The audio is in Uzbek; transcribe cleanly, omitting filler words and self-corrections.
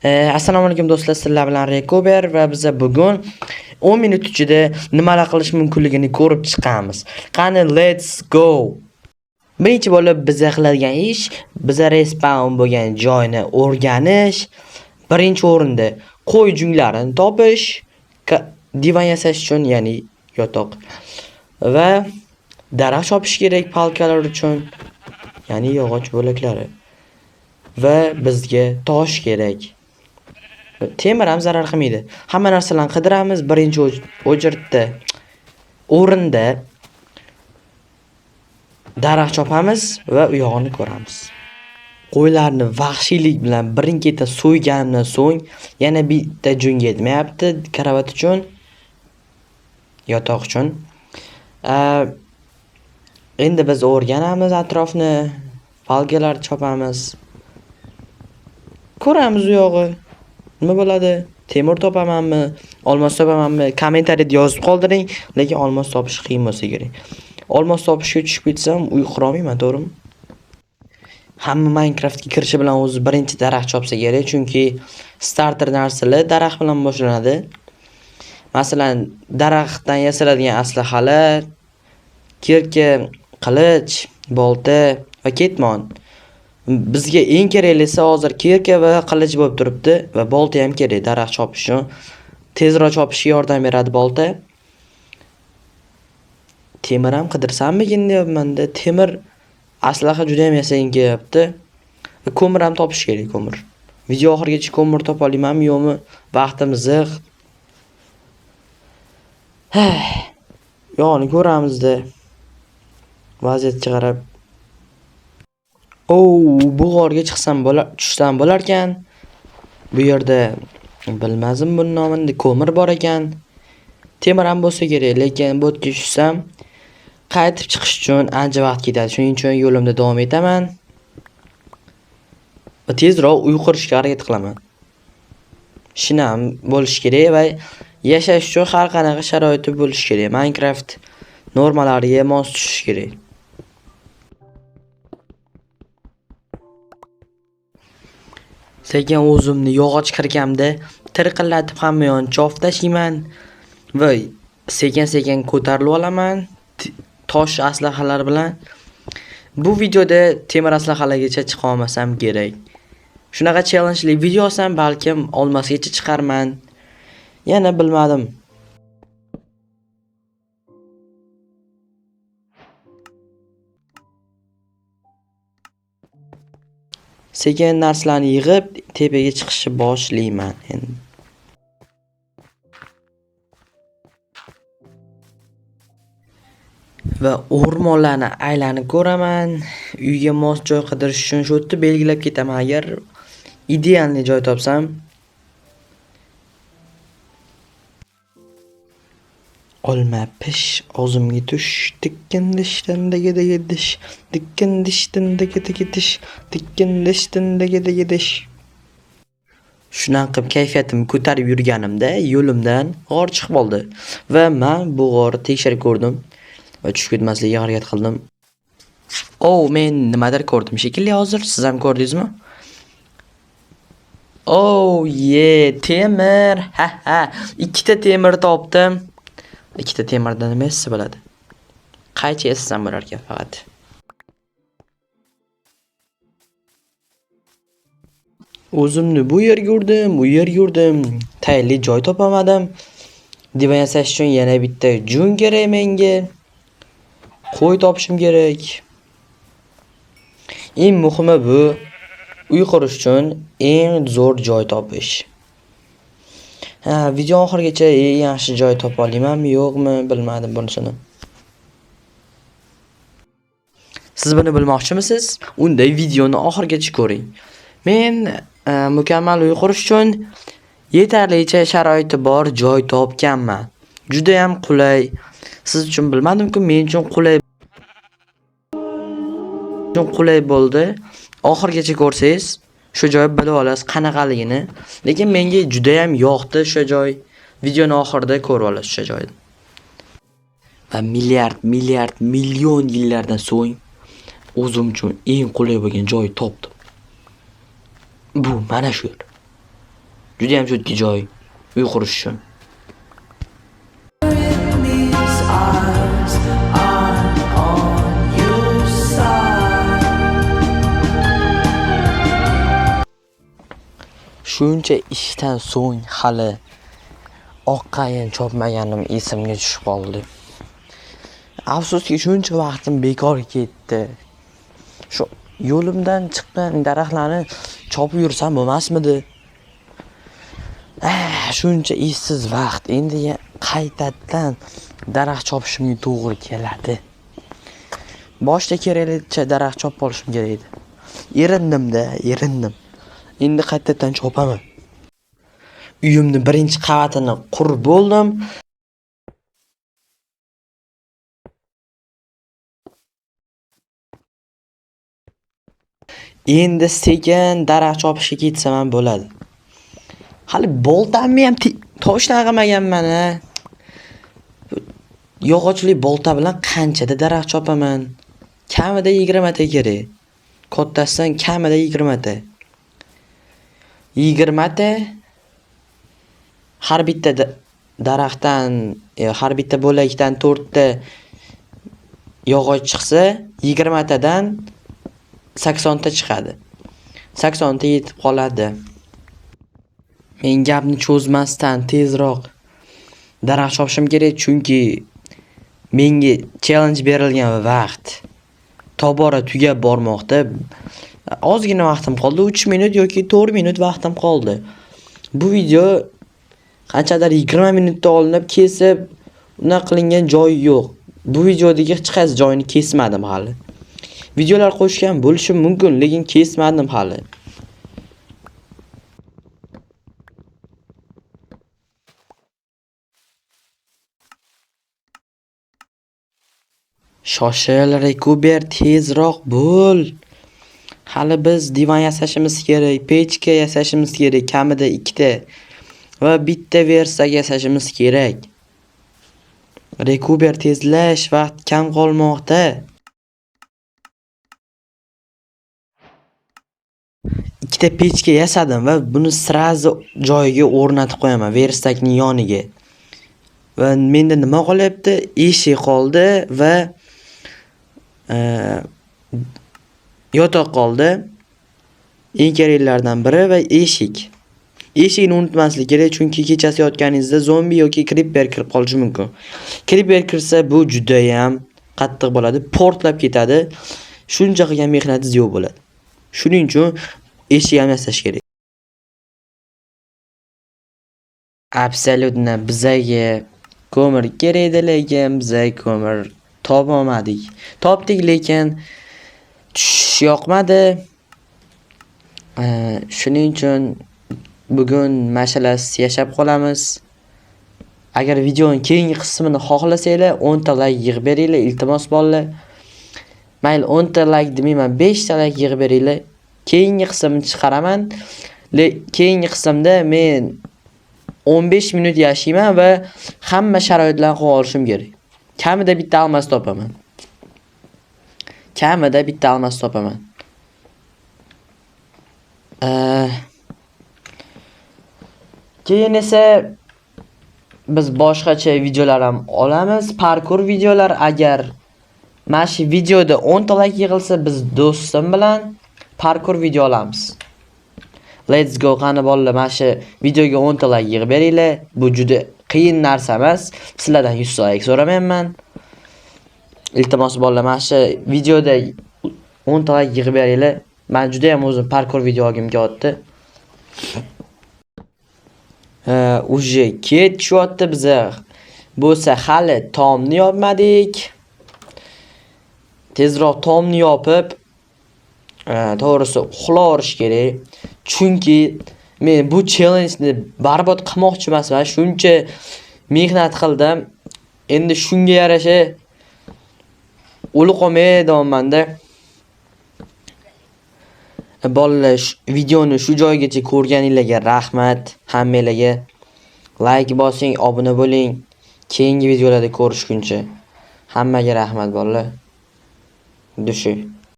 Assalomu alaykum do'stlar, sizlar bilan Rekober va biz bugun 10 minut ichida nimalar qilish mumkinligini ko'rib chiqamiz. Qani, let's go. Birinchi bo'lib biza qiladigan ish, biza respawn bo'lgan joyni o'rganish. Birinchi o'rinda qo'y junglarini topish, divan yasash uchun, ya'ni yotoq va daraxt chopish kerak palkalar uchun, ya'ni yog'och bo'laklari. Va bizga tosh kerak. Temir ham zarar qilmaydi. Hamma narsalarni qidiramiz. Birinchi o'jirtda o'rinda daraxt chopamiz va u yog'ini ko'ramiz. Qo'ylarni vahshiylik bilan birin-ketin so'yganimdan so'ng yana bitta jung yetmayapti karavat uchun, yotoq uchun. Endi biz o'rganamiz atrofni, palkalar chopamiz. Ko'ramiz u yog'i. Nima bo'ladi? Temir topamanmi? Olmos topamanmi? Kommentariyada yozib qoldiring, lekin olmos topish qiyin bo'lsa kerak. Olmos topishga tushib ketsam, uy qura olmayman, to'g'rimi? Hamma Minecraftga kirishi bilan o'zi birinchi daraxt chopsa kerak, chunki starter narsalar daraxt bilan boshlanadi. Masalan, daraxtdan yasaladigan aslahalar, kirka, qilich, bolta va ketmon. Bizga eng keraklisi hozir kirka va qilich bo'lib turibdi va bolta ham kerak daraxt chopish uchun. Tezroq chopishga yordam beradi bolta. Temir ham qidirsammikin deyapman-da. Temir aslaha juda ham yasagim kelyapti. Va ko'mir ham topish kerak, ko'mir. Video oxirigacha ko'mir topa olamanmi, yo'qmi? Vaqtim ziq. Yo'qni ko'ramizda. Vaziyatga qarab. Bu g'orga chiqsam bo'lar, tushsam bo'larkan. Bu yerda bilmazim buni nomini, ko'mir bor ekan. Temir ham bo'lsa kerak, lekin bu yerga tushsam qaytib chiqish uchun ancha vaqt ketadi. Shuning uchun yo'limda davom etaman. Va tezroq uy qurishga harakat qilaman. Shinam bo'lish kerak va yashash uchun har qanaqa sharoiti bo'lish kerak. Minecraft normalariga mos tushish kerak. Sekin o'zimni yog'och kirkamda tirqillatib hamma yon chop tashlayman va sekin-sekin ko'tarilib olaman tosh aslahalar bilan. Bu videoda temir aslahalargacha chiqa olmasam kerak. Shunaqa challenge'li video olsam balkim olmasgacha chiqarman. Yana bilmadim. Sekin narsalarni yig'ib tepaga chiqishni boshlayman endi. Va o'rmonlarni aylanib ko'raman. Uyga mos joy qidirish uchun shu yerda belgilab ketaman. Agar idealniy joy topsam. Olma pish, og'zimga tush, tikkin dishdan dagi dagi dish, tikkin dishdan dagi dagi dish, tikkin dishdan dagi dagi dish. Shunaqa qilib kayfiyatimni ko'tarib yurganimda yo'limdan g'or chiqib oldi va men bu g'orni tekshirib ko'rdim va tushib ketmaslikka harakat qildim. Men nimadir ko'rdim shekilli hozir, siz ham ko'rdingizmi? Ye, temir. Ha ha, ikkita temir topdim. Ikkita temirdan nima yasa bo'ladi? Qaychi yasasam bo'lar ekan faqat. O'zimni bu yerga urdim, u yerga urdim. Tayinli joy topamadim. Divan yasash uchun yana bitta jun kerak menga. Qo'y topishim kerak. Eng muhimi bu uy qurish uchun eng zo'r joy topish. Ha, video oxirigacha eng yaxshi joy topa olamanmi, yo'qmi, bilmadim bunisini. Siz buni bilmoqchimisiz? Unda videoni oxirigacha ko'ring. Men mukammal uy qurish uchun yetarlicha sharoiti bor joy topganman. Juda ham qulay. Siz uchun bilmadim-ku, men uchun qulay. Uchun qulay bo'ldi. Oxirigacha ko'rsangiz, shu joy bilib olasiz qanaqaligini. Lekin menga juda ham yoqdi o'sha joy. Videoni oxirida ko'rib olasiz o'sha joyni. Va milliard, milliard, million yillardan so'ng o'zim uchun eng qulay bo'lgan joy topdim. Bu mana shu yer. Juda ham cho'tki joy uy qurish uchun. These eyes, I'm on your side. Shuncha ishdan so'ng hali oq qayin chopmaganim esimga tushib qoldi. Afsuski, shuncha vaqtim bekor ketdi. Shu yo'limdan chiqqan daraxtlarni chopib yursam bo'lmasmidi? Shuncha ishsiz vaqt. Endi qaytadan daraxt chopishimga to'g'ri keladi. Boshida keraklicha daraxt chopib olishim kerak edi. Erindim-da, erindim. Endi qaytadan chopaman. Uyimni birinchi qavatini qurib bo'ldim. Endi sekin daraxt chopishga ketsam ham bo'ladi. Hali boltamni ham toshdan qilmaganman a. Yog'ochli bolta bilan qanchada daraxt chopaman? Kamida 20 ta kerak. Kattasidan kamida 20 ta. 20 ta har bitta daraxtdan, har bitta bo'lakdan 4 ta yog'och chiqsa, 20 tadan 80 ta chiqadi. 80 ta yetib qoladi. Men gapni cho'zmasdan tezroq daraxt chopishim kerak, chunki menga challenge berilgan vaqt tobora tugab bormoqda. Ozgina vaqtim qoldi, 3 minut yoki 4 minut vaqtim qoldi. Bu video qanchadir 20 minutda olinib, kesib, unaqa qilingan joyi yo'q. Bu videodagi hech qaysi joyini kesmadim hali. Videolar qo'shgan bo'lishim mumkin, lekin kesmadim hali. Shoshil, Rekuber, tezroq bo'l. Hali biz divan yasashimiz kerak, pechka yasashimiz kerak, kamida ikkita va bitta верстак yasashimiz kerak. Rekuber, tezlash, vaqt kam qolmoqda. Ikkita pechka yasadim va buni сразу joyiga o'rnatib qo'yaman, верстак ning yoniga. Va menda nima qolyapti? Eshik qoldi va yotoq qoldi. Eng keraklilardan biri va eshik. Eshikni unutmaslik kerak, chunki kechasi yotganingizda zombi yoki creeper kirib qolishi mumkin. Creeper kirsa, bu juda ham qattiq bo'ladi, portlab ketadi. Shuncha qilgan mehnatingiz yo'q bo'ladi. Shuning uchun eshik ham yasash kerak. Абсолютно bizaga ko'mir kerak edi, lekin biza ko'mir topolmadik. Topdik, lekin tushish yoqmadi. Shuning uchun bugun mashalasiz yashab qolamiz. Agar videoning keyingi qismini xohlasanglar, 10 ta like yig'ib beringlar, iltimos bolalar. Mayli, 10 ta like demayman, 5 ta like yig'ib beringlar. Keyingi qismini chiqaraman. Keyingi qismda men 15 minut yashayman va hamma sharoitlarni qilib olishim kerak. Kamida bitta almaz topaman. Kamida bitta almaz topaman. Keyin esa biz boshqacha videolar ham olamiz. Parkour videolar, agar mana shu videoda 10 ta like yig'ilsa, biz do'stim bilan parkour video olamiz. Let's go, qani bolalar, mana shu videoga 10 ta like yig'ib beringlar. Bu juda qiyin narsa emas. Sizlardan 100 ta like so'ramayapman. Iltimos bolalar, mana shu videoda 10 ta like yig'ib beringlar. Men juda ham o'zim parkour video olgim kelyapti. Уже ketishyapti biza. Bo'lsa hali tomni yopmadik. Tezroq tomni yopib, to'g'risi uxlaverish kerak. Chunki men bu challenge-ni barbod qilmoqchi emasman. Shuncha mehnat qildim. Endi shunga yarasha o'lib qolmay deyapman-da. Bolalar, videoni shu joygacha ko'rganinglarga rahmat hammanglarga. Like bosing, obuna bo'ling. Keyingi videolarda ko'rishguncha hammaga rahmat bolalar. Души.